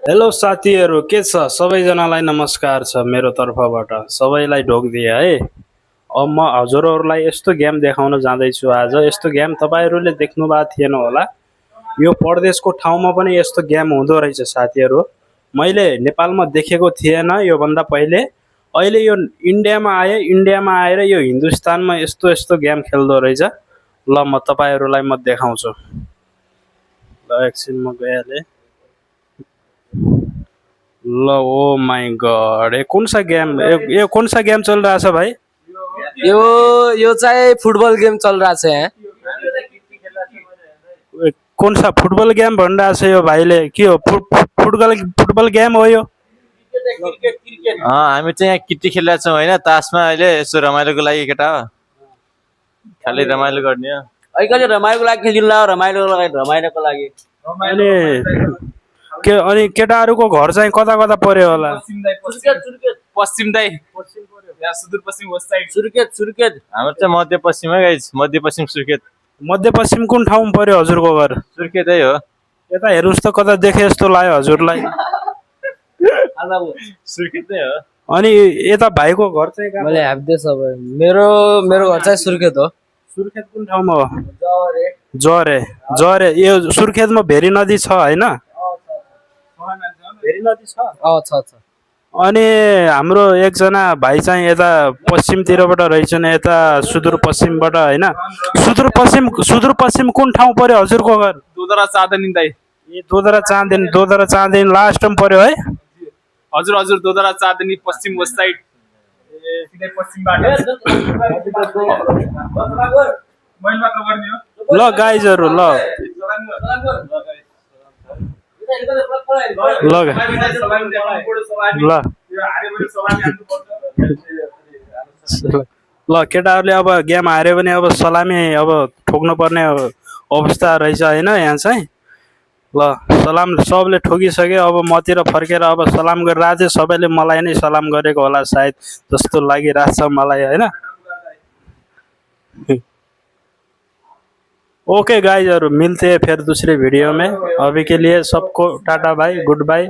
Hello साथीहरू, के छ? सबैजनालाई नमस्कार छ मेरो तर्फबाट। सबैलाई ढोक दिए है। अब म हजुरहरूलाई यस्तो गेम देखाउन जाँदैछु आज। यस्तो गेम तपाईँहरूले देख्नु भएको थिएन होला। यो परदेशको ठाउँमा पनि यस्तो गेम हुँदो रहेछ साथीहरू। मैले नेपालमा देखेको थिएन योभन्दा पहिले। अहिले यो इन्डियामा आए, इन्डियामा आएर यो हिन्दुस्तानमा यस्तो यस्तो गेम खेल्दो रहेछ। ल म तपाईँहरूलाई म देखाउँछु। ल एकछिन म गइहालेँ। लो ओ माय गॉड, ये कौन सा गेम, ये कौन सा गेम चल रहा है भाई? यो चाहिँ फुटबल गेम चल रहा छ यहाँ। कौन सा फुटबल गेम भन रहा है यो भाइले? के हो? फुटबल गेम हो यो? हामी चाहिँ यहाँ किटी खेलिरहेको छौँ होइन, तासमा अहिले यसो रमाइलोको लागि केटा हो, खालि रमाइलो गर्ने हो। अहिले रमाइलोको लागि खेलिदिनु ल, रमाइलोको लागि। अनि केटाहरूको घर चाहिँ कता कता पर्यो होला? पश्चिम दाइ, सुदूरपश्चिम वेस्ट साइड, सुर्खेत। हाम्रो चाहिँ मध्यपश्चिममै गाइस, मध्यपश्चिम सुर्खेत। मध्यपश्चिम कुन ठाउँमा पर्यो हजुरको घर? सुर्खेतै हो। यता हेर्नुहोस् त, कता देखे जस्तो लाग्यो हजुरलाई। सुर्खेतै हो। अनि यता भाइको घर चाहिँ कहाँ? मैले हाप्दै सबै मेरो घर चाहिँ सुर्खेत हो। सुर्खेत कुन ठाउँमा हो? जरे। यो सुर्खेतमा भेरी नदी छ होइन? भेरी नदी छ। छ। अनि हाम्रो एकजना भाइ चाहिँ यता पश्चिमतिरबाट रहेछन्, यता सुदूरपश्चिमबाट होइन? सुदूरपश्चिम कुन ठाउँ पर्यो हजुरको घर? दोदरा चाँदनी दाइ। ए दोदरा चाँदनी लास्टमा पर्यो है? हजुर दोदरा चाँदनी पश्चिम वेस्ट साइड। ल गाइजहरू, ल ल केटाहरूले अब गेम हार्यो भने अब सलामी अब ठोक्नु पर्ने अवस्था रहेछ होइन यहाँ चाहिँ। ल सलाम सबले ठोकिसक्यो, अब मतिर फर्केर अब सलाम गरेर आज सबैले मलाई नै सलाम गरेको होला सायद जस्तो लागिरहेको छ मलाई होइन। ओके गाइजहरू, मिलते हैं फिर दूसरे वीडियो में। अभी के लिए सबको टाटा बाय, गुड बाय।